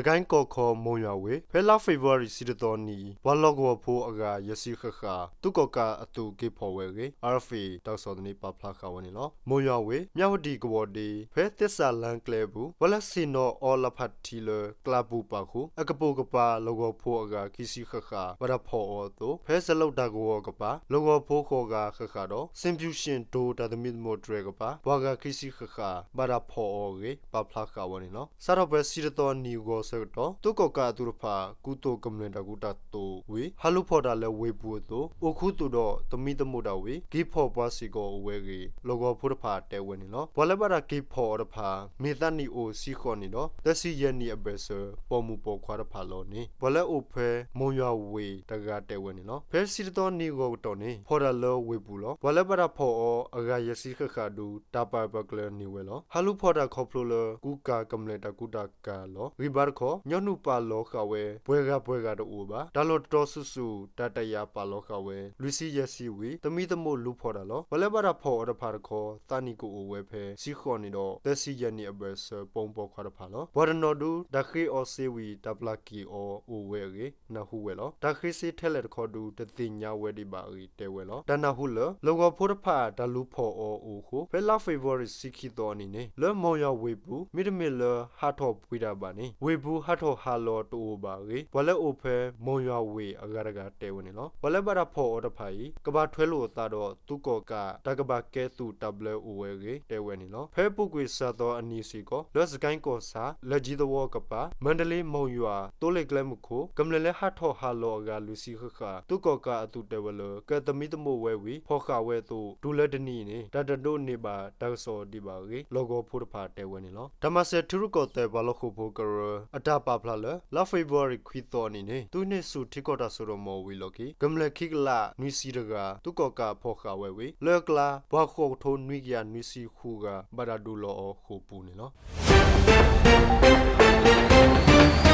စကဲၣ်ကီၢ်ခီ မိၢ်ယွၤဝ့ၢ် ဖဲလါဖ့ၤဘြူၤအါရံၤ တဆံတၢသီနံၤ ပှၤလီၢ်ကဝီၤဖိအဂၤ ယဲၢ်ဆံဃၣ်ဃၣ် သုးကီၣ်ကးအသုးက့ၤဖီၣ်ဝဲအဂ့ၢ် RFA တၢ်ကစီၣ်သန့ပာ်ဖျါဃာ်ဝဲန့ၣ်လီၤ. မိၢ်ယွၤဝ့ၢ် မၠၣ်ဝတံၣ်ကဝီၤဒ့ ဖဲသ့ၣ်စးလါကျဲအပူၤ ပှၤလၢဆ့ၣ်နီၤအီလၢဖးထံလၢကျါပူၤပာ်ဃုာ် အကပိာ်ကပၤ လီၢ်ကဝီၤဖိအဂၤ ခံဆံဃၣ်ဃၣ် ဘၣ်တၢ်ဖီၣ်အီၤအသိး ဖဲစဲးလိာ်တၢ်ကဝီၤအကပၤ လီၢ်ကဝီၤဖိဃိးဂၤဃၣ်ဃၣ်ဒီး စ့ၣ်ဖၠူၣ်ၡ့ၣ်တိၤတၢ်သမံသမိးတြဲၤကပၤ ပှၤဂၤခံဆံဃၣ်ဃၣ် ဘၣ်တၢ်ဖီၣ်အီၤအဂ့ၢ် ပာ်ဖျါဃာ်ဝဲန့ၣ်လီၤ. စးထီၣ်ဖဲဆံတၢသီနံၤအဂီၢ်ဆၢကတီၢ် သုးကီၣ်ကးအသုးတဖၣ် ကူသိးကမျၢၢ်တၢ်ကူတၢ်သိးဝံၤ ဟးလူၤဖီၣ်တၢ်လၢဝ့ၢ်ပူၤအသိး အိၣ်ခူသူၣ်ဒီးသမံသမိးတၢ်ဝံၤ က့ၤဖီၣ်ပှၤစ့ၢ်ကီးအိၣ်ဝဲအဂ့ၢ် လီၢ်ကဝီၤဖိတဖၣ်တဲဝဲန့ၣ်လီၤ. ပှၤလၢဘၣ်တၢ်က့ၤဖီၣ်အီၤတဖၣ် မ့ၢ်သးနံၣ်အိၣ်ဆံဃိးနံၣ်ဒီး သၢဆံယဲၢ်နံၣ်အဘၢၣ်စၢၤ ပိာ်မုၣ်ပိာ်ခွါတဖၣ်လီၤန့ၣ် ပှၤလၢအိၣ်ဖဲမိၢ်ယွၤဝ့ၢ်တဂၤတဲဝဲန့ၣ်လီၤ. ဖဲဆံတၢသီနံၤအဂီၢ်ကတီၢ်န့ၣ် ဖီၣ်တၢ်လၢဝ့ၢ်ပူၤလီၤ. ပှၤလၢဘၣ်တၢ်ဖီၣ်အီၤအဂၤ ယဲၢ်ဆံဃၣ်ဃၣ်ဒုး တၢ်ပာ်ပၢၢ်ကျၢၤန့ၢ်ဝဲလီၤ. ဟးလူၤဖီၣ်တၢ်ခီဖျိလၢ ကူကၤကမျၢၢ်တၢ်ကူတၢ်ကၤလီၤ. ဂံၢ်ဘါတခီ ညီနုၢ်ပာ်လီၤဃာ်ဝဲ ပှဲၤဂၤပှဲၤဂၤတအိၣ်ဘၣ်. တၢ်လီၢ်တတီၤဆူၣ်ဆူၣ် တၢ်တယာ်ပာ်လီၤဃာ်ဝဲ လွံၢ်ဆံယဲၢ်ဆံဝံၤ သမံသမိးလူၤဖီၣ်တၢ်လီၤ. ပှၤလၢဘၣ်တၢ်ဖီၣ်အီၤတဖၣ်တခီ သးနံၣ်ကအိၣ်ဝဲဖဲ ဆံဃိးနံၣ်ဒီး သၢဆံယဲၢ်နံၣ်အဘၢၣ်စၢၤ ပိာ်မုၣ်ပိာ်ခွါတဖၣ်လီၤ. ပှၤတနီၤဒုး တၢ်ဃ့အီၤစ့ဝံၤ တၢ်ပျၢ်က့ၤအီၤအိၣ်ဝဲအဂ့ၢ် နၢ်ဟူဝဲလီၤ. တၢ်ဃ့စ့ထဲလဲၣ်တခီဒုး တသ့ၣ်ညါဝဲဒံးဘၣ်အဂ့ၢ်တဲဝဲလီၤ. တၢ်နၢ်ဟူလၢ လီၢ်ကဝီၤဖိတဖၣ် တၢ်လူၤဖီၣ်အီၤအိၣ်အဃိ ဖဲလါဖ့ၤဘြူၤအါရံၤ ဆံခံသီအနံၤန့ၣ် လၢမိၢ်ယွၤဝ့ၢ်ပူၤ မ့တမ့ၢ်လၢဟးထီၣ်ပှ့ၤတၢ်ဘၣ်န့ၣ် ဝ့ၢ်ပူၤဟးထီၣ်ဟးလီၤတအိၣ်ဘၣ်အဂ့ၢ် ပှၤလၢအိၣ်ဖဲမိၢ်ယွၤဝ့ၢ်အဂၤတဂၤတဲဝဲန့ၣ်လီၤ. ပှၤလၢဘၣ်တၢ်ဖီၣ်အီၤတဖၣ်အံၤ ကဘၣ်ထွဲလိာ်အသးဒီး သုးကီၣ်ကး တၢ်ကဘၣ်ကဲသုးတၢ်ဘျၢအိၣ်ဝဲအဂ့ၢ် တဲဝဲန့ၣ်လီၤ. ဖဲအပူၤကွံာ်စှၤသီအနံၤစ့ၢ်ကီး လၢစကဲၣ်ကီၢ်ဆၣ် လၢကၠံသဝီကပၤ မၣ်တလ့ မိၢ်ယွၤ သိလ့ၣ်ကျဲမုၢ်ခိၣ် ကမျၢၢ်လၢဟးထီၣ်ဟးလီၤအဂၤ လွံၢ်ဆံဃၣ်ဃၣ် သုးကီၣ်ကးအသုးတဲဝဲလၢ ကသမံသမိးဝဲဝံၤ ဖီၣ်ဃာ်ဝဲအသိး တုၤလၢတနံၤအံၤန့ၣ် တၢ်တဒိးန့ၢ်ဘၣ်တၢ်ကစီၣ်ဒံးဘၣ်အဂ့ၢ် လီၢ်ကဝီၤဖိတဖၣ်တဲဝဲန့ၣ်လီၤ. တၢ်မၤစၢၤထံရူၢ်ကီၢ်သဲးပှၤလီၢ်ဃိာ်ဖိကရၢ အတၢ်ပာ်ဖျါလၢ လါဖ့ၤဘြူၤအါရံၤ ခွံသီအနံၤန့ၣ် သုးဟံးန့ၢ်ဆူၣ်ထံကီၢ်တၢ်စိတၢ်ကမီၤဝံၤအလီၢ်ခံ ကမျၢၢ်ခံကလးနွံဆံတဂၤ သုးကီၣ်ကးဖီၣ်ဃာ်ဝဲဝံၤ လၢအကျါ ပှၤဃိးကထိနွံကယၤနွံဆံဃုဂၤ ဘၣ်တၢ်ဒုးလီၤအီၤဃိာ်ပူၤန့ၣ်လီၤ.